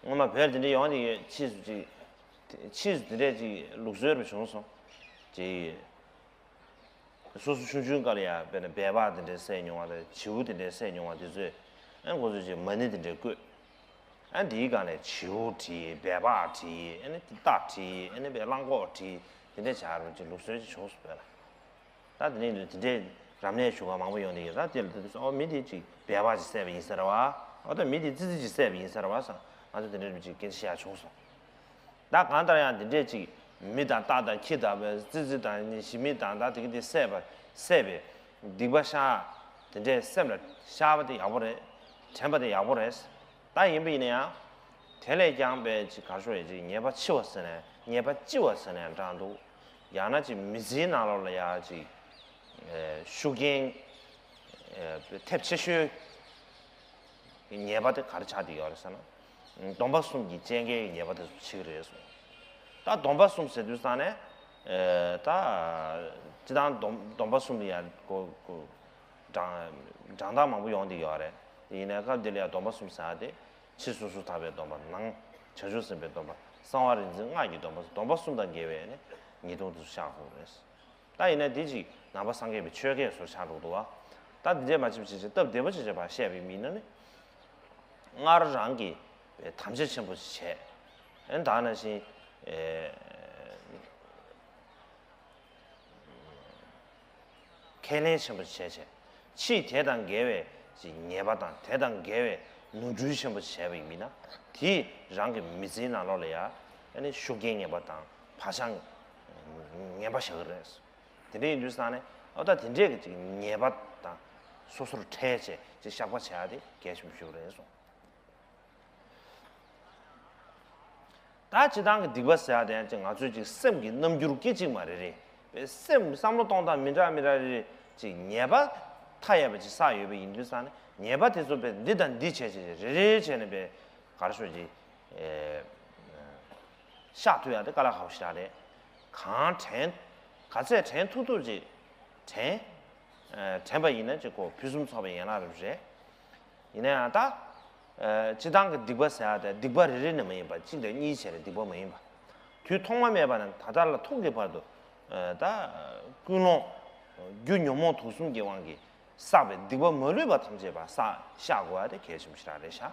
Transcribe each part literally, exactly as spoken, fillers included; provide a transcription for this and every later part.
སྔོན་མ་བོད་དེ་འདྲའི་ཡོང་དེ་ཡོད། ཕྱིས་སུ་ཅིག་ཕྱིས་སུ་དེ་འདྲས་ཅིག་ལུགས་སྲོལ་རུ་བྱུང་སོང་། ཅིག་སོ་སོ་ཆུང་ཆུང་སྐབས་ལ་ཡང་དཔེར་ན་སྦལ་པ་དེ་འདྲས་བསད་མྱོང་བ་དང་བྱིའུ་དེ་འདྲས་བསད་མྱོང་བ་དེ་ཚོས་ཨ་ཁོ་ཚོས་ཅིག་མ་ཎི་དེ་འདྲས་བཀོད། ཨ་འདིའི་སྒང་ལ་བྱིའུ་བྲིས། སྦལ་པ་བྲིས། ཨ་ནི་རྟ་བྲིས། ཨ་ནི་སྦལ་གླང་གོག་བྲིས། དེ་འདྲས་བྱ་རུ་ཅིག་ལུགས་སྲོལ་ཅིག་བྱུང་སོང་བོད་ལ། ད་དེ་ནས་དེ་འདྲའི་རབ་གནས་ཞུ་ག་མང་པོ་ཡོང་དེ་ཡོད། ད་དེ་ལ་དེ་ཚོ་ཨོ་མི་དེ་ཅིག་སྦལ་པ་ཅིག་བསད་པ་ཡིན་ས་རེད་བ། ཨོ་ད་མི་དེ་ཙི་ཙི་ཅིག་བསད་པ་ཡིན་ས་རེད་བ་བསམ། ང་ཚོ་དེ་འདྲའི་མི་ཅིག་སྐད་ཆ་བཤད་ཡ་བྱུང་སོང་། ད་གང་ལྟར་ཡང་དེ་འདྲས་ཅིག་མི་དང་རྟ་དང་ཁྱི་དང་བའི་ཙི་ཙི་དང་ནི་ཞི་མི་དང་ད་དེ་གི་དེ་བསད་པ་བསད་པའི་སྡིག་པ་བཤགས། དེ་འདྲས་སེམས་ལ་བཤགས་པ་དེ་ཡག་པོ་རེད། དྲན་པ་དེ་ཡག་པོ་རེད། ད་ཡིན་པ་ཡིན་ན་ཡང་། དེ་ལས་ཀྱང་པའི་ཅིག་གར་ཤོར་ཡ་ཅིག་ཉེས་པ་ཕྱི་བ་ཟེར་ནས་ཉེས་པ་ལྕི་བ་ཟེར་ནས་འདྲ་འདུག་ཡང་ན་ཅིག་མི་ཚེའི་ནང་ལོགས་ལ་ཡ་ཅིག་ཨེ་ཤུགས་རྐྱེན་ཨེ་ཐེབས་ཆེ་ཤོས་ཉེས་པ་དེ་ག་རེ་ཆགས་བསྡད་ཡོད་རེད་ཟེར་ན། སྡོམ་པ་གསུམ་གྱི་སྤྱད་འགལ་གྱི་ཉེས་པ་དེ་ཚོ་ཕྱི་གི་རེད་གསུངས། ད་སྡོམ་པ་གསུམ་ཟེར་དུས་ཙང་ནས་ཨེ་ད་སྤྱི་བཏང་སྡོམ་སྡོམ་པ་གསུམ་ལ་ཡ་གོ་གོ་གྲངས་གྲངས་རྟགས་མང་པོ་ཡོང་བསྡད་ཡོད་རེད། དེ་ཡིན་ན་སྐབས་འདི་ལ་ཡང་སྡོམ་པ་གསུམ་ཟེར་ཡ་དེ་ཕྱི་སོ་སོར་ཐར་པའི་སྡོམ་པ། ནང་བྱང་ཆུབ་སེམས་དཔའི་སྡོམ་པ། གསང་བ་རིག་འཛིན་སྔགས་ཀྱི་སྡོམ་པ། སྡོམ་པ་གསུམ་དང་འགལ་བའི་ནི་ཉེས་ལྟུང་དེ་ཚོ་བཤགས་དགོས་རེད། ད་ཡིན་ན་འདི་ཅིག་ནང་པ་སངས་རྒྱས་པའི་ཆོས་སྐད་སོགས་ཆགས་འགྲོ་འདུག་བ། ད་འདི་འདྲས་མ་བྱེད་པ་བྱེད་ཅིག་སྟབས་བདེ་པོ་བྱེད་ཅིག་བ་བཤད་པའི་མི་ན་ནི། སྔར་རང་གི་དམ་བཅའ་ཆེན་པོ་ཞིག་བྱས། ཨེ་ད་ནང་བཞིན་ཨེ། ཁས་ལེན་ཆེན་པོ་བྱས་བྱས། ཕྱིས་དེ་དང་འགལ་བའི་ཅིག་ཉེས་པ་དང་དེ་དང་འགལ་བའི་ནོར་འཁྲུལ་ཆེན་པོ་བྱས་པ་ཡིན་ན། དེས་རང་གི་མི་ཚེའི་ནང་ལོགས་ལ་ཡ་ཨ་ནི་ཤུགས་རྐྱེན་ངན་པ་དང་བག་ཆགས་ངན་པ་བཞག་གི་རེད། དེ་འདྲ་ཡིན་དུས་ཙང་ནས་ཨོ་ད་དེ་འདྲས་ཀྱི་ཅིག་ཉེས་པ་དང་སོ་སོར་ཕྲལ་བྱས་ཅིག་བཤགས་པ་བྱེད་ཡ་དེ་གལ་ཆེན་པོ་ཞིག་རེད་གསུངས། ད་སྤྱི་བཏང་གི་སྡིག་པ་ཟེར་ཡ་དེ་ཡང་ཅིག་ང་ཚོའི་ཅིག་སེམས་ཀྱི་རྣམ་འགྱུར་སྐད་ཅིག་མ་རེ་རེ། པའི་སེམས་བསམ་བློ་གཏོང་སྟངས་མི་འདྲ་མི་འདྲ་རེ་རེ་ཅིག་ཉེས་པ་མཐའ་ཡས་པ་ཅིག་བསགས་ཡོད་པ་ཡིན་དུས་ཙང་ནས་ཉེས་པ་དེ་ཚོ་པའི་འདི་དང་འདི་བྱས་བྱས་རེ་རེ་བྱས་ནས་པའི་ག་རེ་ཞུ་ཅིག་ཨེ་བཤགས་ཐུབ་ཡ་དེ་དཀའ་ལས་ཁག་པོ་ཞིག་རེད། གང་དྲན་ག་ཚད་དྲན་ཐུབ་ཐུབ་ཅིག་དྲན། ཨེ་དྲན་པ་ཡིན་ན་ཅིག་ཁོ་ཕུན་སུམ་ཚོགས་པའི་ཡན་ལག་རེ་རེད། ཡིན་ན་ཡང་ད། ཨ་སྤྱི་བཏང་གི་སྡིག་པ་ཟེར་ཡ་དེ་སྡིག་པ་རེ་རེ་ནི་མ་ཡིན་པ། གཅིག་དང་གཉིས་བྱས་ནས་སྡིག་པ་མ་ཡིན་པ། དུས་ཐོག་མ་མེད་པ་ནས་ད་ལྟ་ལ་ཐུག་གི་བར་དུ། ཨ་ད་ཀུན་སློང་། རྒྱུ་ཉོན་མོངས་དུག་གསུམ་གྱི་དབང་གིས་བསགས་པའི་སྡིག་པ་མ་ལུས་པ་ཐམས་ཅད་པ་བསགས་བཤགས་དགོས་ཡ་དེ་གལ་ཆེན་པོ་ཞིག་རང་རེད་ཤག་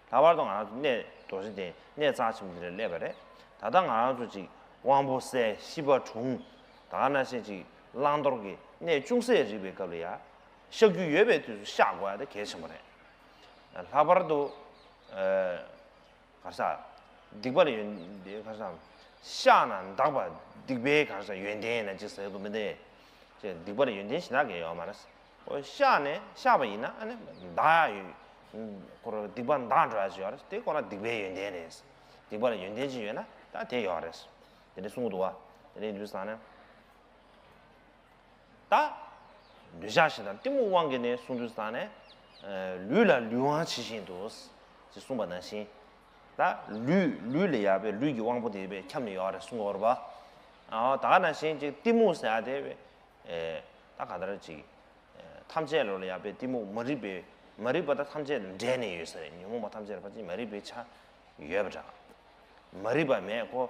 ལྷག་པར་དུ་ང་རང་ཚོ་གནས་རྡོ་རྗེ་གདན་གནས་རྩ་ཆེན་པོ་འདི་ལ་སླེབས་པ་རེད། ད་ལྟ་ང་རང་ཚོ་ཅིག་དབང་པོ་གསལ། ཤེས་པ་དྲུང་། ད་ག་ནང་བཞིན་ཅིག་བླང་དོར་གྱི་གནས་ཅུང་ཟད་རིག་པའི་སྐབས་ལ་ཡ། བཤགས་རྒྱུ་ཡོད་པའི་དུས་སུ་བཤགས་དགོས་ཡ་དེ་གལ་ཆེན་པོ་རེད། ལྷག་པར་དུ། ཨ་ག་རེ་ཟ། སྡིག་པ་ལ་ཡོན་ག་རེ་ཟ། བཤགས་ན་འདག་པ་སྡིག་པའི་ག་རེ་ཟ་ཡོན་ཏན་ཡིན་ན་ཅིག་ཟེར་གྱི་འདུག་མི་འདུག་ཅེས་སྡིག་པ་ལ་ཡོན་ཏན་ཞེ་དྲག་གི་ཡོད་མ་རེད། ཨོ་བཤགས་ནས་བཤགས་པ་ཡིན་ན་ཨ་ནི་འདག་ཡ་ཡོད། ཁོ་རང་སྡིག་པ་འདག་འགྲོ་ཡ་ཅིག་ཡོད་རེད། དེ་ཁོ་རང་སྡིག་པའི་ཡོན་ཏན་རེད། སྡིག་པ་ལ་ཡོན་ཏན་ཅིག་ཡོད་ན་ད་དེ་ཡོད་རེད། དེ་འདྲ་གསུང་གི་འདུག་བ། དེ་འདྲ་ཡིན་དུས་ཙང་ནས། ད། འདོད་ཆགས་ཞེ་སྡང་གཏི་མུག་དབང་གིས་ནི་གསུང་དུས་ཙང་ནས། ལུས་ལ་ལུས་དབང་ཇི་བཞིན་དུ། ཅེས་གསུངས་པ་ནང་བཞིན། ད་ལུས་ལུས་ལ་ཡ་བའི་ལུས་ཀྱི་དབང་པོ་དེ་བའི་ཁྱབ་ནས་ཡོད་རེད་གསུང་གི་ཡོད་རེད་པ། ཨ་ད་ག་ནང་བཞིན་ཅིག་གཏི་མུག་ཟེར་ཡ་དེ་བའི། ད་ག་འདྲ་ཅིག་ཐམས་ཅད་ལོ་ལ་ཡ་བའི་གཏི་མུག་མ་རིག་པའི་མ་རིག་པ་ད་ཐམས་ཅད་འདྲེས་ནས་ཡོད་ས་རེད། ཉོན་མོངས་པ་ཐམས་ཅད་ལ་ཕལ་ཆེར་མ་རིག་པའི་ཆ་ཡོད་པ་འདྲ། མ་རིག་པ་མེད་ཁོ།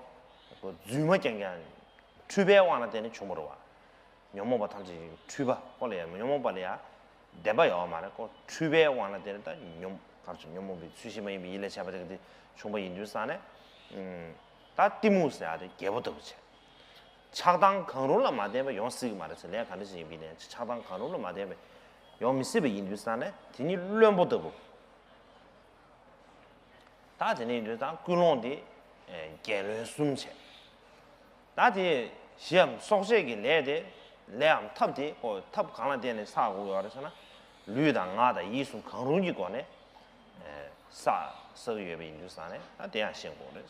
ཁོ་རྫུན་མ་རྐྱང་རྐྱང་། འཁྲུལ་པའི་དབང་ལ་བརྟེན་ནས་བྱུང་བ་རེད་བ། ཉོན་མོངས་པ་ཐམས་ཅད་ཀྱི་འཁྲུལ་པ་ཁོ་ལ་ཡང་ཉོན་མོངས་པ་ལ་ཡང་བདེན་པ་ཡོད་མ་རེད། ཁོ་འཁྲུལ་པའི་དབང་ལ་བརྟེན་ནས་ད་ཉོན་གར་བྱུང་ཉོན་མོངས་པའི་ཚུལ་བཞིན་མ་ཡིན་པའི་ཡིད་ལ་བྱས་པ་དེ་ག་དེ་བྱུང་བ་ཡིན་དུས་ཙང་ནས། ད་གཏི་མུག་ཟེར་ཡ་དེ་རྒྱལ་པོ་ལྟ་བུ་བྱས། ཆགས་སྡང་གང་རུང་ལ་མ་བརྟེན་པ་ཡོང་སྲིད་ཀྱི་མ་རེད་ཟེར། ལས་ག་འདྲ་ཞིག་ཡིན་པའི་ནས་ཆགས་སྡང་གང་རུང་ལ་མ་བརྟེན་པ་ཡོང་མི་སྲིད་པ་ཡིན་དུས་ཙང་ནས་དེ་ཉིད་བློན་པོ་ལྟ་བུ། ད་དེ་ནས་ཡིན་དུས་ད་ཀུན་སློང་དེ་རྒྱལ་བློན་གསུམ་བྱས། ད་དེ་གཞིའམ་སྲོག་བཅད་ཀྱི་ལས་དེ་ལས་འམ་ཐབས་དེ་ཁོ་ཐབས་གང་ལ་བརྟེན་ནས་བསགས་དགོས་ཡོད་རེད་ཟེར་ན། ལུས་དང་ངག་དང་ཡིད་གསུམ་གང་རུང་གི་སྒོ་ནས་བསགས་བསགས་ཀྱི་ཡོད་པ་ཡིན་དུས་ཙང་ནས་ད་དེ་ཡང་ཤེས་དགོས་རེད།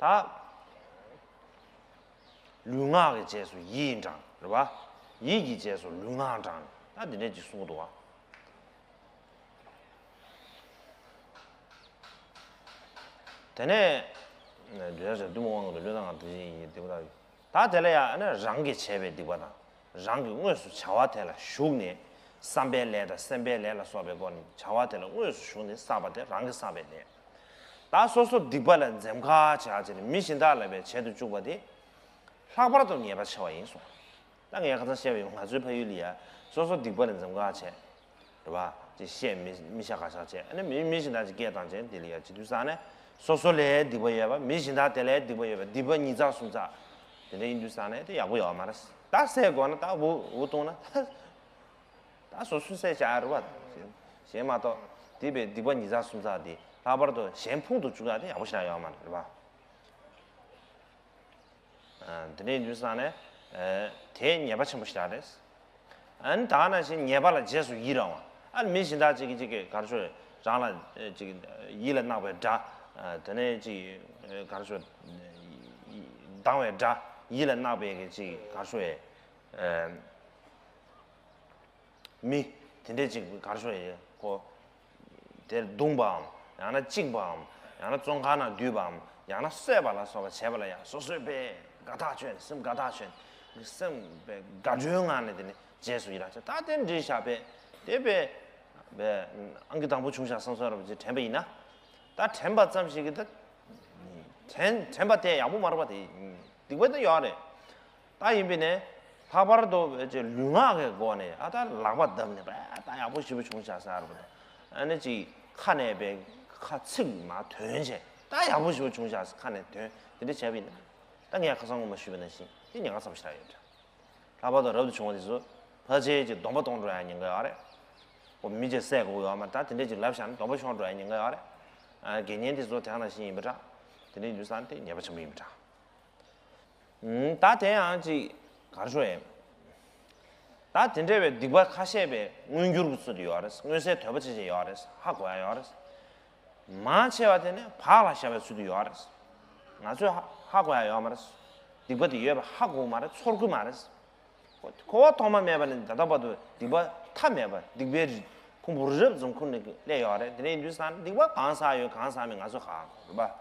ད་ལུས་ངག་གི་རྗེས་སུ་ཡིད་འབྲང་རེད་བ། ཡིད་ཀྱི་རྗེས་སུ་ལུས་ངག་འབྲང་། ད་འདི་འདྲས་ཅིག་གསུང་གི་འདུག་བ། དེ་ནས་འདོད་ཆགས་ཞེ་སྡང་གཏི་མུག་དབང་གིས་ནི་ལུས་དང་ངག་དེ་བཞིན་ཉིད་དེ་པོ་དག་ད་དེ་ལ་ཡང་ནི་རང་གིས་བྱས་པའི་སྡིག་པ་དང་རང་གིས་དངོས་སུ་བྱ་བ་དེ་ལ་ཞུགས་ནས་བསམ་པའི་ལས་དང་སེམས་པའི་ལས་ལ་སོགས་པའི་སྒོ་ནས་བྱ་བ་དེ་ལ་དངོས་སུ་ཞུགས་ནས་བསགས་པ་དེ་རང་གིས་བསགས་པའི་ལས། ད་སོ་སོ་སྡིག་པ་ལ་འཛེམ་ཁ་བྱ་བྱས་ནས་མི་གཞན་དག་ལ་བས་བྱེད་དུ་བཅུག་པ་དེ་ལྷག་པར་དུ་ཉེས་པ་ཆེ་བ་ཡིན་གསུངས། ད་ངས་ཁ་སང་བཤད་པ་ཡིན། ང་ཚོའི་ཕ་ཡུལ་ལ་ཡ་སོ་སོ་སྡིག་པ་ལ་འཛེམ་ཁ་བྱས། རེད་བ། ཅིག་བཤད་མི་མི་ཤ་ག་ཤ་བྱས། ཨ་ནི་མི་མི་གཞན་དག་ཅིག་སྐད་བཏང་བྱས་དེ་ལ་ཡ་བྱེད་དུས་ཙང་ནས་སོ་སོ་ལའི་སྡིག་པ་ཡོད་པ། མི་གཞན་དག་དེ་ལའི་སྡིག་པ་ཡོད་པ། སྡིག་པ་ཉིས་བརྩེགས་སུམ་བརྩེགས་དེ་འདྲ་ཡིན་དུས་ཙང་ནས་དེ་ཡག་པོ་ཡོད་མ་རེད། ད་བསད་དགོས་ན་ད་འུ་འུ་བཏང་ན་ད་ད་སོ་སོས་བསད་བཞག་རེད་བ། གཞན་མ་གཏོགས་སྡིག་པའི་སྡིག་པ་ཉིས་བརྩེགས་སུམ་བརྩེགས་དེ་ལྷག་པར་དུ་གཞན་ཕུང་དུ་བཅུག་ཡག་དེ་ཡག་པོ་ཞེ་དྲག་ཡོད་མ་རེད་བ། དེ་འདྲ་ཡིན་དུས་ཙང་ནས་དེ་ཉེས་པ་ཆེན་པོ་ཞེ་དྲག་རེད། ཨ་ནི་ད་ག་ནང་བཞིན་ཉེས་པ་ལ་རྗེས་སུ་ཡི་རང་བ། ཨ་ནི་མི་གཞན་དག་ཅིག་གིས་ཅིག་གིས་ག་རེ་ཞུ། རང་ལ་ཅིག་ཡིད་ལ་བརྣག་པའི་དགྲ། དེ་ནས་ཅིག་ག་རེ་ཞུ། སྡང་བའི་དགྲ། ཡིད་ལ་བརྣག་པའི་གི་ཅིག་ག་རེ་ཞུ་ཡས། མི་དེ་འདྲས་ཅིག་ག་རེ་ཞུ་ཡས་ཁོ། དེར་བརྡུངས་པའམ། ཡང་ན་བཅིངས་པའམ། ཡང་ན་བཙོན་ཁང་ནང་བསྡུས་པའམ། ཡང་ན་གསོད་པ་ལ་སོགས་པ་བྱས་པ་ལ་ཡང་སོ་སོས་པས་དགའ་ཐག་ཆོད་ནས། སེམས་དགའ་ཐག་ཆོད་ནས། སེམས་པས་དགའ་སྤྲོའི་ངང་ནས་དེ་ནི་རྗེས་སུ་ཡི་རང་བྱ། ད་དེ་འདྲའི་བཞག་པས་དེ་པས་པས་ཨང་ཀི་དང་པོ་བྱུང་བཞག་བསམ་བསམ་ར་བ་ཅིག་དྲན་པ་ཡིན་ན། ད་དྲན་པ་ཙམ་ཞིག་གིས་ད་དྲན་དྲན་པ་དེ་ཡག་པོ་མ་རེད་པ། དེ་སྡིག་པ་ད་ཡོད་རེད། ད་ཡིན་པས་ནས་ལྷག་པར་དུ་ཅིག་ལུས་ངག་གི་སྒོ་ནས་ཨ་ད་ལག་པ་བརྡབས་ནས་པ་ད་ཡག་པོ་ཞེ་པོ་བྱུང་བཞག་ཟེར་བ་དང་། ཨ་ནི་ཅིག་ཁ་ནས་པའི་ཁ་ཚིག་མ་ཐོན་བྱས་ད་ཡག་པོ་ཞེ་པོ་བྱུང་བཞག་ཟེར་ཁ་ནས་ཐོན་དེ་འདྲ་བྱས་པ་ཡིན་ན། ད་ངས་ཁ་སང་སྔོན་མ་ཞུས་པ་ནང་བཞིན་དེ་ཉེན་ཁ་ཚ་པོ་ཞེ་དྲག་ཡོད་འདྲ། ལྷག་པར་དུ་རབ་ཏུ་བྱུང་བ་དེ་ཚོ་ཕལ་ཆེར་ཅིག་སྡོམ་པ་གཏོང་འགྲོ་ཡ་ཉེན་ཁ་ཡོད་རེད། ཁོ་མི་ཅིག་བསད་དགོས་ཡོད་མ་རེད། ད་དེ་འདྲས་ཅིག་ལབ་བཞག་ན་སྡོམ་པ་ཤོར་འགྲོ་ཡ་ཉེན་ཁ་ཡོད་རེད། ཨ་དགེ་བསྙེན་དེ་ཚོ་དེ་ནང་བཞིན་ཡིན་པ་འདྲ། དེ་འདྲས་ཡིན་དུས་ཙང་དེ་ཉེས་པ་ཆེན་པོ་ཡིན་པ་འདྲ། ད་དེ་ཡང་ཅིག་ག་རེ་ཞུ་ཡིན། ད་དེ་འདྲ་བའི་སྡིག་པ་ཁ་ཤས་པའི་མངོན་གྱུར་གྱི་ཚུལ་དུ་ཡོད་རེད། མངོན་གསལ་དོད་པོ་ཆེ་ཆེ་ཡོད་རེད། ཧ་གོ་ཡ་ཡོད་རེད། མང་ཆེ་བ་དེ་ནི་བག་ལ་ཞ་བའི་ཚུལ་དུ་ཡོད་རེད། ང་ཚོས་ཧ་ཧ་གོ་ཡ་ཡོད་མ་རེད། སྡིག་པ་དེ་ཡོད་པ་ཧ་གོ་མ་རེད། ཚོར་གི་མ་རེད། གོ་བ་ཐོག་མ་མེད་པ་ནས་ད་ལྟ་བར་དུ་སྡིག་པ་མཐའ་མེད་པ་སྡིག་པའི་ཁུང་བུ་རི་རབ་ཙམ་ཁུར་ནས་སླེབས་ཡོད་རེད། དེ་འདྲ་ཡིན་དུས་ཙང་ནས་སྡིག་པ་གང་བསགས་ཡོད་གང་བསགས་མེད་ང་ཚོས་ཧ་གོ་རེད་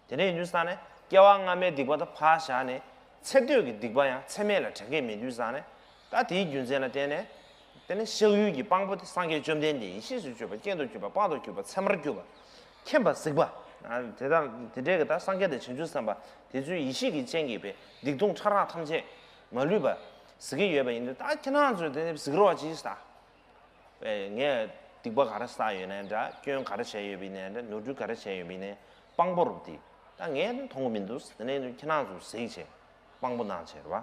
པ། དེ་འདྲ་ཡིན་དུས་ཙང་ནས་སྐྱེ་བ་སྔ་མའི་སྡིག་པ་དེ་ཕར་བཞག་ནས་ཚེ་སྟོད་ཀྱི་སྡིག་པ་ཡང་ཚེ་སྨད་ལ་དྲན་གྱི་མེད་དུས་ཙང་ནས། ད་དེའི་རྒྱུ་མཚན་ལ་བརྟེན་ནས། དེ་ནི་གཤགས་ཡུལ་གྱི་དཔང་པོ་དེ་སངས་རྒྱས་བཅོམ་ལྡན་འདས་ཡེ་ཤེས་སུ་གྱུར་པ། རྐྱེན་དུ་གྱུར་པ། དཔང་དུ་གྱུར་པ། ཚད་མར་གྱུར་པ། མཁྱེན་པ་གཟིགས་པ། ཨ་དེ་དག་དེ་འདྲའི་གི་ད་སངས་རྒྱས་དང་བྱང་ཆུབ་སེམས་དཔའ་དེ་ཚོའི་ཡེ་ཤེས་ཀྱི་སྤྱན་གྱིས་པའི་སྡིག་ལྟུང་ཕྲ་རགས་ཐམས་ཅད་མ་ལུས་པ་གཟིགས་ཀྱི་ཡོད་པ་ཡིན་དུས། ད་ཁྱེད་རང་ཚོས་དེ་ནི་གཟིགས་རོགས་གྱིས་ད། ངས་སྡིག་པ་ག་རེ་བསགས་ཡོད་ནའི་འདྲ། སྐྱོན་ག་རེ་བྱས་ཡོད་པ་ཡིན་ནའི་འདྲ། ནོར་འཁྲུལ་ག་རེ་བྱས་ཡོད་པ་ཡིན་ནའི་དཔང་པོ་རུབ་དེ་ད་ངས་མཐོང་གི་མི་འདུག་དེ་ནས་ཁྱེད་རང་ཚོས་གཟིགས་བྱས་དཔང་པོ་གནང་བྱས་རེད་བ།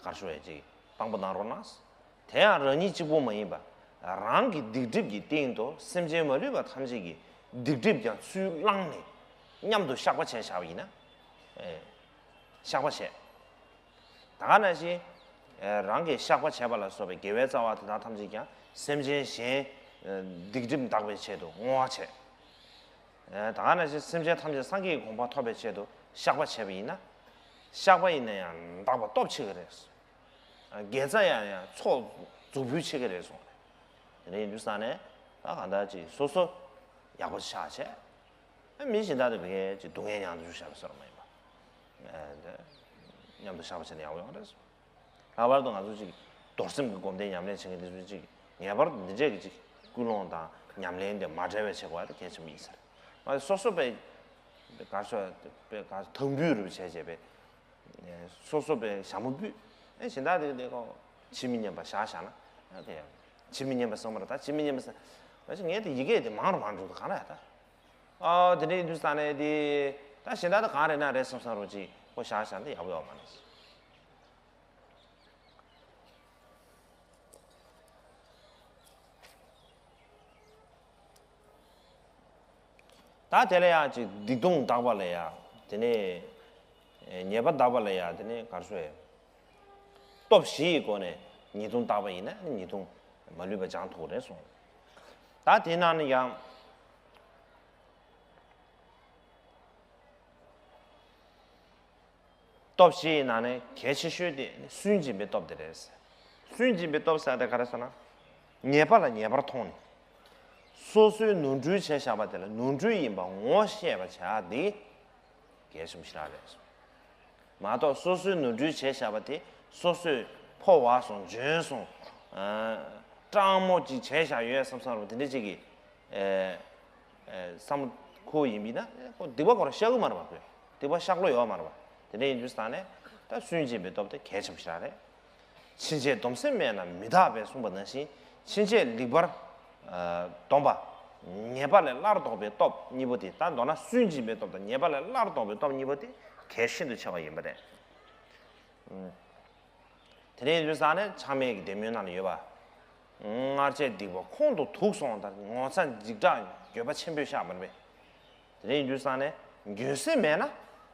གར་ཞུ་བའི་ཅིག་དཔང་པོ་གནང་རོགས་གནང་། དེ་ཡང་རང་ཉིད་གཅིག་པུ་མ་ཡིན་པ། རང་གི་སྡིག་སྒྲིབ་ཀྱི་སྟེང་དུ་སེམས་ཅན་མ་ལུས་པ་ཐམས་ཅད་ཀྱི་སྡིག་སྒྲིབ་ཀྱང་ཚུར་བླངས་ནས་མཉམ་དུ་བཤགས་པ་བྱས་བཞག་པ་ཡིན་ན། བཤགས་པ་བྱས། ད་ག་ནང་བཞིན། རང་གིས་བཤགས་པ་བྱས་པ་ལ་སོགས་པའི་དགེ་བའི་རྩ་བ་དེ་དག་ཐམས་ཅད་ཀྱང་སེམས་ཅན་གཞན་སྡིག་སྒྲིབ་འདག་པའི་ཆེད་དུ་བསྔོ་བ་བྱས། ད་ག་ནང་བཞིན་སེམས་ཅན་ཐམས་ཅད་སངས་རྒྱས་ཀྱི་གོ་འཕང་ཐོབ་པའི་ཆེད་དུ་བཤགས་པ་བྱས་པ་ཡིན་ན། བཤགས་པ་ཡིན་ན་ཡང་འདག་པ་སྟོབས་ཆེ་གི་རེད། དགེ་རྩ་ཡང་ཡང་ཚོགས་རྫོགས་འབུལ་ཆེ་གི་རེད་གསུངས། དེ་འདྲ་ཡིན་དུས་ཙང་ནས་ད་གང་ལྟར་ཅིག་སོ་སོ་ཡག་པོ་བཤགས་བྱས། མི་གཞན་དག་དེ་བས་ཀྱི་སྡུག་བསྔལ་མྱང་དུ་ཞག་པའི་བཟོ་འདྲ་མ་ཡིན་པ། མཉམ་དུ་བཤགས་པ་བྱས་ན་ཡག་པོ་ཡོང་རེད། ལྷག་པར་དུ་ང་ཚོ་ཅིག་རྡོར་སེམས་ཀྱི་སྒོམ་བཟླས་ཉམས་ལེན་བྱེད་མཁན་དེ་ཚོ་ཅིག་ངེས་པར་དུ་འདི་འདྲས་ཀྱི་ཅིག་ཀུན་སློང་དང་ཉམས་ལེན་དེ་མ་བྲལ་བའི་ཆེད་དགོས་པ་དེ་གལ་ཆེན་པོ་ཡིན་ས་རེད། ང་ཚོ་སོ་སོ་པའི་དགའ་ཤོས་པའི་དགའ་དམ་འབུལ་རུ་བྱས་བྱས་པའི་སོ་སོ་པའི་ཞྭ་མོ་ཕུད། ཨེ་གཞན་དག་དེ་དེ་ཁོ་ཇི་མི་སྙམ་པ་བཞག་བཞག་ན་ཨ་དེ་ཇི་མི་སྙམ་པ་བསམ་པ་རེད། ད་ཇི་མི་སྙམ་པ་བསམ་པ་ཅིག་ངས་དེ་ཡི་གེ་དེ་མང་རུ་མང་འགྲོ་དུ་གང་རེད་ད། ཨ་དེ་འདྲ་ཡིན་དུས་ས་ནས་དེ་ད་གཞན་དག་ད་གང་རེད་ན་རེད་བསམ་བསམ་རོགས་ཅིག་ཁོ་བཞག་བཞག་འདི་ཡག་པོ་ཡོད་མ་རེད། ད་དེ་ལ་ཡང་ཅིག་སྡིག་ལྟུང་འདག་པ་ལ་ཡང་དེ་ནས་ཉེས་པ་འདག་པ་ལ་ཡང་དེ་ནས་གར་སོ་ཡ། སྟོབས་བཞི་ཡི་སྒོ་ནས་ཉེས་ལྟུང་བརྟག་པ་ཡིན་ན་ཉེས་ལྟུང་མ་ལུས་པ་སྦྱང་ཐུབ་རེད་གསུངས། ད་དེ་ནང་ནས་ཀྱང་སྟོབས་བཞི་ཡི་ནང་ནས་གལ་ཆེ་ཤོས་དེ་སུན་འབྱིན་པའི་སྟོབས་དེ་རེད། སུན་འབྱིན་པའི་སྟོབས་ཟེར་དེ་ག་རེ་ཟེར་ན། ཉེས་པ་ལ་ཉེས་པར་མཐོང་ནས། སོ་སོའི་ནོར་འཁྲུལ་བྱས་བཞག་པ་དེ་ལ་ནོར་འཁྲུལ་ཡིན་པ་ངོ་ཤེས་པ་བྱ་དེ། གལ་ཆེན་པོ་ཞེ་དྲག་རེད། མ་གཏོགས་སོ་སོའི་ནོར་འཁྲུལ་བྱས་བཞག་པ་དེ་སོ་སོས་ཕོ་བ་སོང་འཇོན་སོང་། སྤྲང་མོ་ཅིག་བྱས་བཞག་ཡོད་བསམ་བསམ་རུ་དེ་འདྲ་ཅིག་གིས། བསམ་བློ་འཁོར་ཡིན་པས་ན་ཁོ་སྡིག་པ་ཁོ་རང་བཤགས་ཀྱི་མ་རེད་པ། ཁོས་སྡིག་པ་བཤགས་བློ་ཡོད་མ་རེད་པ། དེ་འདྲ་ཡིན་དུས་ཙང་ནས་ད་སུན་འབྱིན་པའི་སྟོབས་དེ་གལ་ཆེན་པོ་ཞིག་རེད། ཕྱིན་ཆད་སྡོམ་སེམས་མེད་ན་མི་རྟག་པས་གསུངས་པ་ནང་བཞིན་ཕྱིན་ཆད་སྡིག་པར་སྡོམ་པ། ཉེས་པ་ལས་སླར་ལྡོག་པའི་སྟོབས་གཉིས་པོ་དེ། ད་མདོར་ན་སུན་འབྱིན་པའི་སྟོབས་དང་ཉེས་པ་ལས་སླར་ལྡོག་པའི་སྟོབས་གཉིས་པོ་དེ་གལ་ཤིན་ཏུ་ཆེ་བ་ཡིན་པ་རེད། དེ་ནས་ཡིན་དུས་ཙང་ནས་ཆགས་མེད་ཀྱི་བདེ་སྨོན་ནང་ལ་ཡོད་པ། སྔར་བྱས་སྡིག་པ་ཁོང་དུ་དུག་སོང་དང་། ངོ་ཚ་འཇིགས་སྐྲག་འགྱོད་པ་ཆེན་པོས་བཤགས་པ་རེད། དེ་འདྲ་ཡིན་དུས་ཙང་ནས་འགྱོད་སེམས་མེད་ན་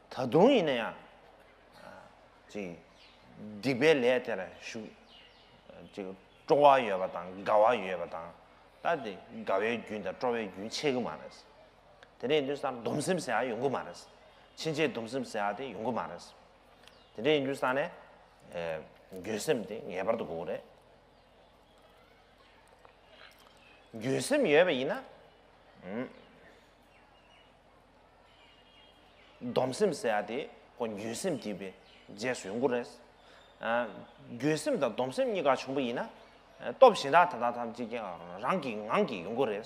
ད་དུང་ཡིན་ན་ཡང་ཅིག་སྡིག་པའི་ལས་དེ་ལ་ཞུགས། ཅིག་སྤྲོ་བ་ཡོད་པ་དང་དགའ་བ་ཡོད་པ་དང་། ད་དེ་དགའ་བའི་རྒྱུན་དང་སྤྲོ་བའི་རྒྱུན་ཆད་ཀྱི་མ་རེད། དེ་འདྲ་ཡིན་དུས་ཙང་སྡོམ་སེམས་ཟེར་ཡ་ཡོང་གི་མ་རེད། ཕྱིན་ཆད་སྡོམ་སེམས་ཟེར་ཡ་དེ་ཡོང་གི་མ་རེད། དེ་འདྲ་ཡིན་དུས་ཙང་ནས་འགྱོད་སེམས་དེ་ངེས་པར་དུ་དགོས་ཀྱི་རེད། འགྱོད་སེམས་ཡོད་པ་ཡིན་ན། སྡོམ་སེམས་ཟེར་ཡ་དེ་ཁོ་འགྱོད་སེམས་དེ་བའི་རྗེས་སུ་ཡོང་གི་རེད། འགྱོད་སེམས་དང་སྡོམ་སེམས་གཉིས་ཀ་བྱུང་པ་ཡིན་ན་སྟོབས་གཞན་དག་ད་ལྟ་ཐམས་ཅད་ཀྱང་རང་གི་ངང་གིས་ཡོང་གི་རེད།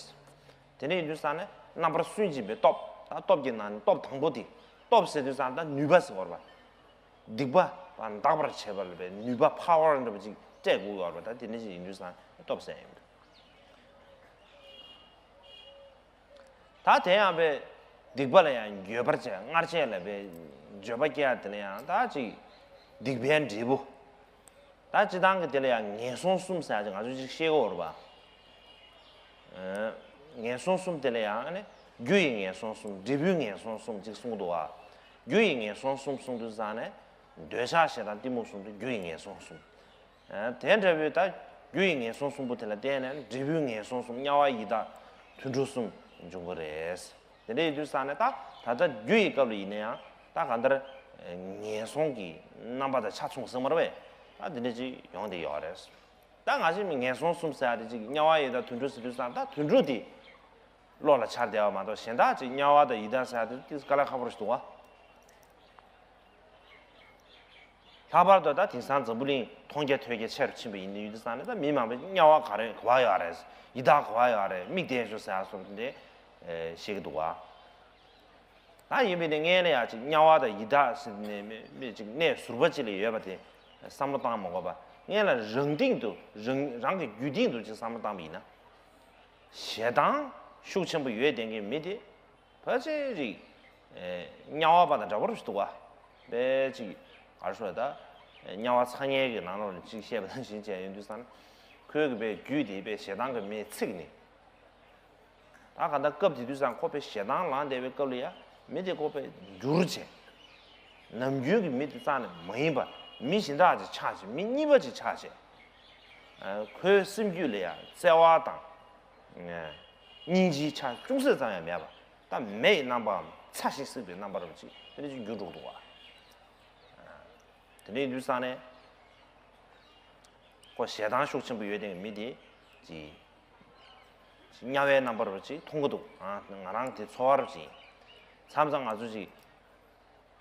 དེ་འདྲ་ཡིན་དུས་ཙང་ནས་རྣམ་པར་སུན་འབྱིན་པའི་སྟོབས། ད་སྟོབས་ཀྱི་ནང་ནས་སྟོབས་དང་པོ་དེ། སྟོབས་ཟེར་དུས་ཙང་ད་ནུས་པ་ཟེར་བ་རེད་པ། སྡིག་པ་འདག་པར་བྱེད་པ་ལ་བའི་ནུས་པ། ཕ་ཝར་འདྲ་པོ་ཅིག་སྤྲད་དགོས་ཡོད་རེད་པ། ད་དེ་འདྲ་ཞིག་ཡིན་དུས་ཙང་སྟོབས་ཟེར་ཡིན། ད་དེ་ཡང་པའི་སྡིག་པ་ལ་ཡང་འགྱོད་པར་བྱེད། སྔར་བྱས་ལ་བའི་འགྱོད་པ་སྐྱེ་ཡ་དེ་ལ་ཡང་ད་ཅིག་སྡིག་པའི་འབྲས་བུ། ད་སྤྱི་བཏང་གི་དེ་ལ་ཡང་ངན་སོང་གསུམ་ཟེར་ཡ་ཅིག་ང་ཚོ་ཅིག་ཤེས་ཀྱི་ཡོད་རེད་པ། ངན་སོང་གསུམ་དེ་ལ་ཡང་ཨ་ནི་རྒྱུ་ཡི་ངན་སོང་གསུམ། འབྲས་བུའི་ངན་སོང་གསུམ་ཅིག་གསུངས་འདུག་བ། རྒྱུ་ཡི་ངན་སོང་གསུམ་གསུངས་དུས་ཙང་ནས་འདོད་ཆགས་ཞེ་སྡང་གཏི་མུག་གསུམ་དེ་རྒྱུ་ཡི་ངན་སོང་གསུམ། དེ་འདྲ་བའི་ད་རྒྱུ་ཡི་ངན་སོང་གསུམ་པོ་དེ་ལ་བརྟེན་ནས་འབྲས་བུའི་ངན་སོང་གསུམ། དམྱལ་བ་ཡི་དྭགས་དུད་འགྲོ་གསུམ་འབྱུང་གི་རེད། དེ་འདྲ་ཡིན་དུས་ཙང་ནས་ད་ད་ལྟ་རྒྱུ་ཡི་སྐབས་ལ་ཡིན་ན་ཡང་ད་གང་ལྟར་ངན་སོང་གི་རྣམ་པ་དང་ཆ་མཚུངས་ཟེར་མ་རེད་པས། ད་དེ་འདྲ་ཅིག་ཡོང་བསྡད་ཡོད་རེད། ད་ང་ཚོས་ངན་སོང་གསུམ་ཟེར་ཡ་དེ་ཅིག་དམྱལ་བ་ཡི་དྭགས་དུད་འགྲོ་ཟེར་དུས་ཙང་ད་དུད་འགྲོ་དེ་བློ་ལ་འཆར་བསྡད་པ་མ་གཏོགས་གཞན་དག་ཅིག་དམྱལ་བ་དང་ཡི་དྭགས་ཟེར་ཡ་དེ་ཏིས་དཀའ་ལས་ཁག་པོ་ཞིག་འདུག་བ། ལྷག་པར་དུ་ད་དེང་སང་འཛམ་བུ་གླིང་མཐོང་རྒྱ་ཐོས་རྒྱ་ཆེ་རུ་ཕྱིན་པ་ཡིན་དུས་ཙང་ནས་ད་མི་མང་པོས་དམྱལ་བ་ག་རེ་ག་པར་ཡོད་རེད། ཡི་དྭགས་ག་པར་ཡོད་རེད། མིག་བསྟན་ཤོག་ཟེར་ཡ་སོགས་དེ་འདྲ་བཤད་ཀྱི་འདུག་བ། ད་ཡིན་པས་ནི་སྔོན་ལ་ཡ་ཅིག་དམྱལ་བ་དང་ཡི་དྭགས་ཟེར་ནས་མི་མི་ཅིག་གནས་ཟུར་པ་ཅིག་ལ་ཡོད་པ་དེ་བསམ་བློ་བཏང་མ་དགོས་པ། སྔོན་ལ་རང་སྟེང་དུ་རང་རང་གི་རྒྱུད་སྟེང་དུ་ཅིག་བསམ་བློ་བཏང་པ་ཡིན་ན། ཞེ་སྡང་ཤུགས་ཆེན་པོ་ཡོད་བསྡད་མཁན་མི་དེ་ཕལ་ཆེར་ཅིག་དམྱལ་བ་པ་དང་འདྲ་པོ་རུ་ཞིག་འདུག་བ། དཔེ་ཅིག་ག་རེ་ཞུ་ལ་ད་དམྱལ་བ་ཚ་དམྱལ་གྱི་ནང་ལོགས་ལ་ཅིག་བཤད་པ་ནང་བཞིན་བྱས་ཡོང་དུས་ཙང་ཁོའི་གི་དཔེ་རྒྱུད་དེ་དཔེ་ཞེ་སྡང་གི་མེས་ཚིག་ནས། ད་ག་ད་སྐབས་དེ་དུས་ཙང་ཁོ་དཔེ་ཞེ་སྡང་ལངས་བསྡད་པའི་སྐབས་ལ་ཡ་མི་དེ་ཁོ་དཔེ་འགྱུར་བྱས། ནམ་རྒྱུན་གྱི་མི་དེ་རྩ་ནས་མ་ཡིན་པ་མི་གཞན་དག་ཅིག་ཆགས་བྱས། མི་གཉིས་པ་ཅིག་ཆགས་བྱས། ཁོའི་སེམས་རྒྱུད་ལ་ཡ་བརྩེ་བ་དང་། སྙིང་རྗེའི་ཆ་ཅུང་ཟད་ཙམ་ཡང་མེད་པ། ད་མེ་ཡི་རྣམ་པའམ་ཚ་ཞིང་བསྲེགས་པའི་རྣམ་པ་རུ་ཅིག་དེ་འདྲ་ཅིག་འགྱུར་འགྲོ་གི་འདུག་བ། དེ་འདྲ་ཡིན་དུས་ཙང་ནས་ཁོ་ཞེ་སྡང་ཤུགས་ཆེན་པོ་ཡོད་དེ་མི་དེ་ཅིག་དམྱལ་བའི་རྣམ་པ་རུ་ཅིག་མཐོང་གི་འདུག་ཨ་ང་རང་དེ་ཚོར་བ་རུ་ཅིག་ཡིན། མཚམས་མཚམས་ང་ཚོ་ཅིག་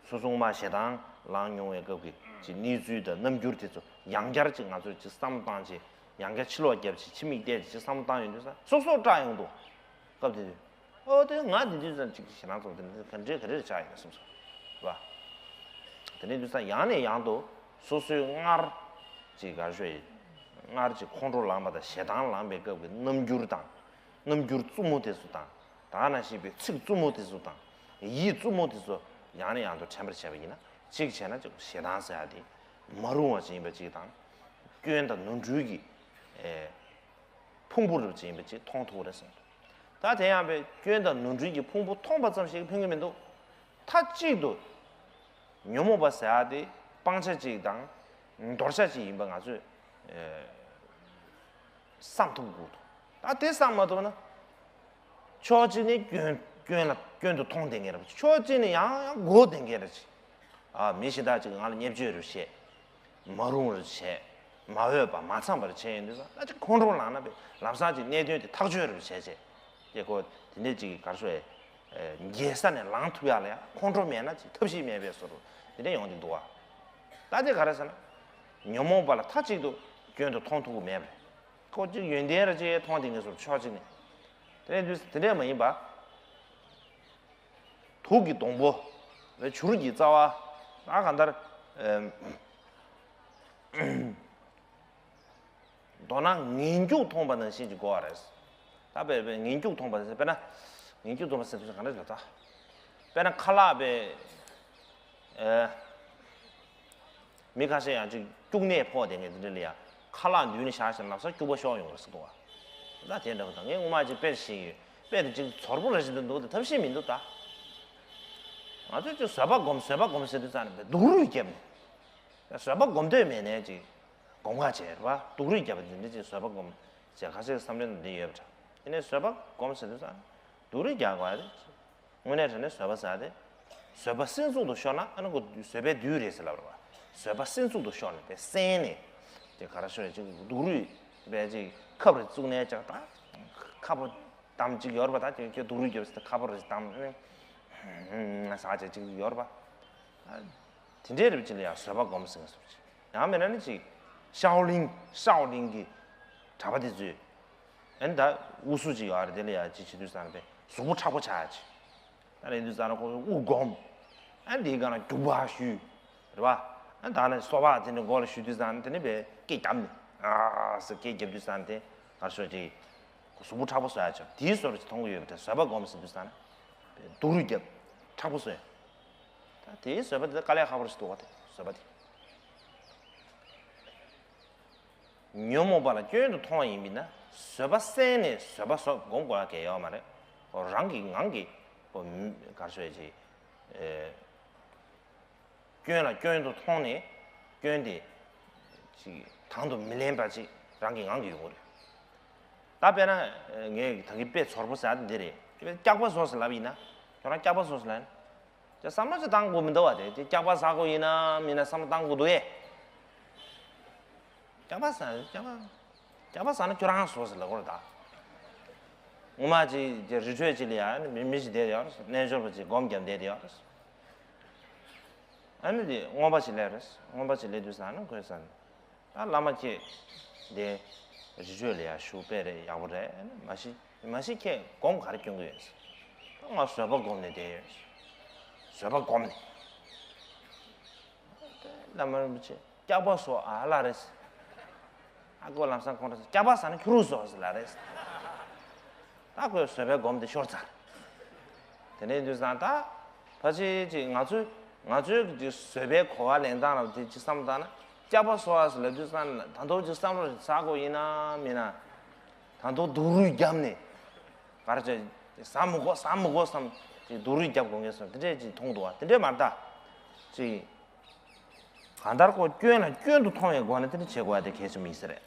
སོ་སོ་མ་ཞེ་སྡང་ལངས་མྱོང་བའི་སྐབས་ཀྱི་ཅིག་གནས་ཚུལ་དང་རྣམ་འགྱུར་དེ་ཚོ་ཡང་བསྐྱར་ཅིག་ང་ཚོས་ཅིག་བསམ་བློ་བཏང་བྱས་ཡང་བསྐྱར་ཕྱི་ལོགས་བརྒྱབ་བྱས་ཕྱི་མིག་བལྟས་བྱས་ཅིག་བསམ་བློ་བཏང་ཡོང་དུས་ཙང་སོ་སོར་སྐྲག་ཡོང་འདུག་སྐབས་དེ་དུས། ཨོ་དེ་ང་དེ་དུས་ཙང་ཅིག་ཞེ་སྡང་ཚོགས་དེ་འདྲ་ག་འདྲས་ག་རེ་རེ་ཆགས་ཡིན་ན་བསམ་སོང་། རེད་པ། དེ་འདྲའི་དུས་ཙང་ཡང་ནས་ཡང་དུ་སོ་སོའི་སྔར་ཅིག་ག་རེ་ཞུ་ཡིན། སྔར་ཅིག་ཁོང་ཁྲོ་ལངས་པ་དང་ཞེ་སྡང་ལངས་པའི་སྐབས་ཀྱི་རྣམ་འགྱུར་དང་། རྣམ་འགྱུར་རྩུབ་མོ་དེ་ཚོ་དང་། ད་ག་ནང་བཞིན་པའི་ཚིག་རྩུབ་མོ་དེ་ཚོ་དང་། ཡིད་རྩུབ་མོ་དེ་ཚོ་ཡང་ནས་ཡང་དུ་དྲན་པར་བྱས་པ་ཡིན་ན་གཅིག་བྱས་ན་ཅིག་ཞེ་སྡང་ཟེར་ཡ་དེ་མ་རུང་བ་ཅིག་ཡིན་པ་གཅིག་དང་། སྐྱོན་དང་ནོར་འཁྲུལ་གྱི་ཨེ་ཕུང་པོ་རུ་ཅིག་ཡིན་པ་ཅིག་མཐོང་ཐུབ་ཀྱི་རེད་གསུངས་འདུག་ད་དེ་ཡང་པའི་སྐྱོན་དང་ནོར་འཁྲུལ་གྱི་ཕུང་པོ་མཐོང་པ་ཙམ་ཞིག་ཕན་གྱི་མི་འདུག་མཐའ་གཅིག་ཏུ་ཉོན་མོངས་པ་ཟེར་ཡ་དེ་སྤང་བྱ་ཅིག་དང་འདོར་བྱ་ཅིག་ཡིན་པ་ང་ཚོས་ཨེ་བསམ་ཐུབ་དགོས་འདུག་ད་དེ་བསམ་མ་ཐུབ་ན་ཕྱོགས་གཅིག་ནས་སྐྱོན་སྐྱོན་ལ་སྐྱོན་དུ་མཐོང་བསྡད་མཁན་རེད། ཕྱོགས་གཅིག་ནས་ཡང་ཡང་མགོ་བསྡད་མཁན་རེད། ཨ་མི་གཞན་དག་ཅིག་ང་ལ་བརྙས་བཅོས་རེ་བྱས། མ་རུང་བར་བྱས། མ་འོས་པ་མ་ཚང་བར་བྱས་ཡོང་དུས་ཙང་ད་ཅིག་ཁོང་ཁྲོ་ལངས་ན་པས་ལམ་སང་ཅིག་གནད་དོན་དེ་ཐག་གཅོད་རེ་བྱས་བྱས། དེ་ཁོ་དེ་འདྲས་ཅིག་གར་སོ་ཡ། འགྱེལ་ས་ནས་ལངས་ཐུབ་ཡག་ལ་ཡང་ཁོང་ཁྲོ་མེད་ན་ཅིག་ཐབས་ཤེས་མེད་པའི་བཟོ་འདྲ་དེ་འདྲས་ཡོང་གི་འདུག་བ། ད་དེ་ག་རེ་ཟེར་ན། ཉོན་མོངས་པ་ལ་མཐའ་གཅིག་ཏུ་སྐྱོན་དུ་མཐོང་ཐུབ་ཀྱི་མེད་པ་རེད། ཁོ་ཅིག་ཡོན་ཏན་རེ་ཅིག་མཐོང་དེ་ངེས་སོར་ཕྱོགས་གཅིག་ནས། དེ་འདྲས་དུས་དེ་འདྲས་མ་ཡིན་པ། དུག་གི་སྡོང་པོ། བྱུ་རུ་གི་རྩ་བ། ད་གང་ལྟར། ཨེམ། མདོར་ན་ངན་སྐྱུགས་མཐོང་བ་ནང་བཞིན་གྱི་གོ་བ་རེད། ད་དཔེ་དཔེ་ངན་སྐྱུགས་མཐོང་བ་དེ་དཔེར་ན། ངན་སྐྱུགས་མཐོང་བ་ཟེར་དུས་གང་འདྲ་ཞིག་ལབ་ད། དཔེར་ན་ཁ་ལག་དཔེ། ཨེ། མི་ཁ་ཤས་ཡང་ཅིག་སྐྱུག་ནད་ཕོག་བསྡད་མཁན་དེ་འདྲ་ལ་ཡང་ཁ་ལག་མདུན་ནས་བཞག་བཞག་ལམ་སང་སྐྱུག་པ་ཤོར་ཡོང་གི་རེད་ཟེར་འདུག་བ། ད་དེ་འདྲ་བ་དང་ངས་སྔོན་མ་ཅིག་དཔེ་ཤེས་ཡོད། དཔེ་དེ་ཅིག་ཚོར་པོ་རེ་ཞིག་འདུག་ད་ཐབས་ཤེས་མི་འདུག་ད། ང་ཚོས་ཅིག་བཟོད་པ་སྒོམ་བཟོད་པ་སྒོམ་ཟེར་དུས་ཙང་ནས་སྡུག་རུས་བརྒྱབ་ནས། བཟོད་པ་སྒོམ་འདོད་མེད་ནའི་ཅིག་སྒོམ་ཁ་བྱས་རེད་བ། སྡུག་རུས་བརྒྱབ་པ་འདི་འདྲ་ཅིག་བཟོད་པ་སྒོམ་བྱས། ཁ་ཤས་བསམ་བློ་འདི་ཡོད་པ་འདྲ། དེ་ནས་བཟོད་པ་སྒོམ་ཟེར་དུས་ཙང་ནས་སྡུག་རུས་རྒྱག་དགོས་རེད། དངོས་གནས་དྲང་གནས་བཟོད་པ་ཟེར་དེ། བཟོད་པ་སེམས་གཙུག་ཏུ་ཤོར་ན་ཨ་ནི་ཁོ་བཟོད་པའི་བདུད་རེད་ཟེར་ལབ་རེད་བ། བཟོད་པ་སེམས་གཙུག་ཏུ་ཤོར་ནས་དེ་སེམས་ནས་དེ་ག་རེ་ཤོར་ཅིག་སྡུག་རུས་པའི་ཅིག་ཁབ་རེ་བཙུགས་ནས་ཅག་ད་ཁ་པོ་དམ་ཅིག་ཡོད་རེད་བ། ད་ཁྱོད་ཁྱོད་སྡུག་རུས་རྒྱབ་ཟེར་ཏེ་ཁ་པོ་རེ་དམ་ཟ་ཅིག་ཅིག་ཡོད་རེད་བ། དེ་འདྲའི་རིགས་ཅིག་ལ་ཡང་བཟོད་པ་སྒོམ་ཟེར་ངེས་སོ་ཅིག་ཡང་མིན་ན་ནི་ཅིག་ཤའོ་ལིང་ཤའོ་ལིང་གི་གྲྭ་པ་དེ་ཚོས་ཨན་ད་དབུ་སུ་ཅིག་ཡོད་རེད། དེ་ལ་ཡང་ཅིག་བྱེད་དུས་ཙང་ནས་པའི་གཟུགས་པོ་མཁྲེགས་པོ་ཆགས་ཡ་ཅིག་ད་ལན་དུས་ཙང་ན་ཁོ་དབུ་སྒོམ། ཨ་འདིའི་སྒང་ལ་རྒྱུག་པ་ཞུས། རེད་བ། ཨ་ད་ནི་སོ་པ་དེ་ནི་མགོ་ལ་ཞུས་དུས་ཙང་ནི་དེ་ནི་བས་སྐད་བརྒྱབ་ནས་ཨ་ཟེར་སྐད་བརྒྱབ་དུས་ཙང་ནི་དེ་གར་ཤོག་ཅིག་གཟུགས་པོ་མཁྲེགས་པོ་བཟོ་ཡ་ཆོག་དེའི་བཟོ་འདྲ་ཅིག་མཐོང་གི་ཡོད་པ་དེ་བཟོད་པ་སྒོམ་ཟེར་དུས་ཙང་ནི་སྡུག་རུས་བརྒྱབ་མཁྲེགས་པོ་བཟོས། ད་དེའི་བཟོད་པ་དེ་དཀའ་ལས་ཁག་པོ་ཞིག་འདུག་བ། དེ་བཟོད་པ་དེ། ཉོན་མོངས་པ་ལ་སྐྱོན་དུ་མཐོང་བ་ཡིན་པས་ན་བཟོད་པ་སེམས་ནས་བཟོད་པ་སོགས་སྒོམ་དགོས་ཡ་གལ་ཡོད་མ་རེད། རང་གི་ངང་གིས་ག་རེ་ཞུ་ཡ་ཅིག་སྐྱོན་ལ་སྐྱོན་དུ་མཐོང་ནས་སྐྱོན་དེ་ཅིག་དང་དུ་མི་ལེན་པ་ཅིག་རང་གི་ངང་གིས་ཡོང་གི་རེད། ད་དཔེར་ན་ངས་ད་གིན་དཔེ་ཚོར་པོ་ཟེར་ཡ་འདི་རེད། སྐྱག་པ་བཟོ་ཟེར་ལབ་ཡིན་ན་ཁྱོད་རང་སྐྱག་པ་བཟོ་ཟེར་ལབ་ན། ཅག་བསམ་བློ་ཅིག་བཏང་དགོས་མི་འདུག་བ། དེ་ཅིག་སྐྱག་པ་ཟ་དགོས་ཡིན་ན་མིན་ན་བསམ་བློ་བཏང་དགོས་འདུག་ཨེ། སྐྱག་པ་ཟ་སྐྱག་པ་སྐྱག་པ་ཟ་ན་ཁྱོད་རང་བཟོ་ཟེར་ལབ་དགོས་རེད་ད། ངོ་མ་ཅིག་ཅིག་རི་ཁྲོད་ཅིག་ལ་ཡ་ནི་མི་མི་ཞིག་བསྡད་ཡོད་རེད། རྣལ་འབྱོར་པ་ཅིག་སྒོམ་བརྒྱབ་བསྡད་ཡོད་རེད། ཨ་ནི་དེ་རྔོན་པ་ཅིག་སླེབས་རེད། རྔོན་པ་ཅིག་སླེབས་དུས་ཙང་ནི་ཁོས་ཟེར། ད་བླ་མ་ཁྱེད་འདི་རི་ཁྲོད་ལ་ཡ་བཞུགས་དཔེ་རེད་ཡག་པོ་རེད། མ་གཞི་མ་གཞི་ཁྱེད་སྒོམ་ག་རེ་སྐྱོན་གྱི་ཡོད་ཟེར། ད་ང་བཟོད་པ་སྒོམ་ནས་བསྡད་ཡོད་ཟེར། བཟོད་པ་སྒོམ་ནས། བླ་མ་རིན་པོ་ཆེ་སྐྱག་པ་བཟོ་ཨ་ལ་རེད་ཟེར། ཨ་ཁོ་ལམ་སང་ཁོང་ཁྲོ་ཟེར་སྐྱག་པ་ཟ་ན་ཁྱོད་རུ་བཟོ་ཟེར་ལ་རེད་ཟེར། ད་ཁོས་བཟོད་པའི་སྒོམ་དེ་ཤོར་ཚར། དེ་ནས་དུས་སང་ད་ཕལ་ཆེར་ཅིག་ང་ཚོས་ང་ཚོའི་ཅིག་བཟོད་པའི་གོ་བ་ལེན་སྟངས་རབ་དེ་ཅིག་བསམ་བཏང་ན་སྐྱག་པ་བཟོ་བ་ཟེར་ལབ་དུས་སང་ད་དུང་ཅིག་བསམ་བློ་ཟ་དགོས་ཡིན་ན་མིན་ན། ད་དུང་སྡུག་རུས་བརྒྱབ་ནས་ག་རེ་བྱས་ཟ་མི་དགོས་ཟ་མི་དགོས་བསམ་ཅིག་སྡུག་རུས་བརྒྱབ་དགོས་ངེས་སོང་དེ་འདྲས་ཅིག་མཐོང་འདུག་བ། དེ་འདྲས་མ་རེད་ད། ཅིག་གང་ལྟར་ཁོ་སྐྱོན་ལ་སྐྱོན་དུ་མཐོང་བའི་སྒོ་ནས་དེ་འདྲ་བྱེད་དགོས་ཡ་དེ་གལ་ཆེན་པོ་ཡིན་ས་རེད།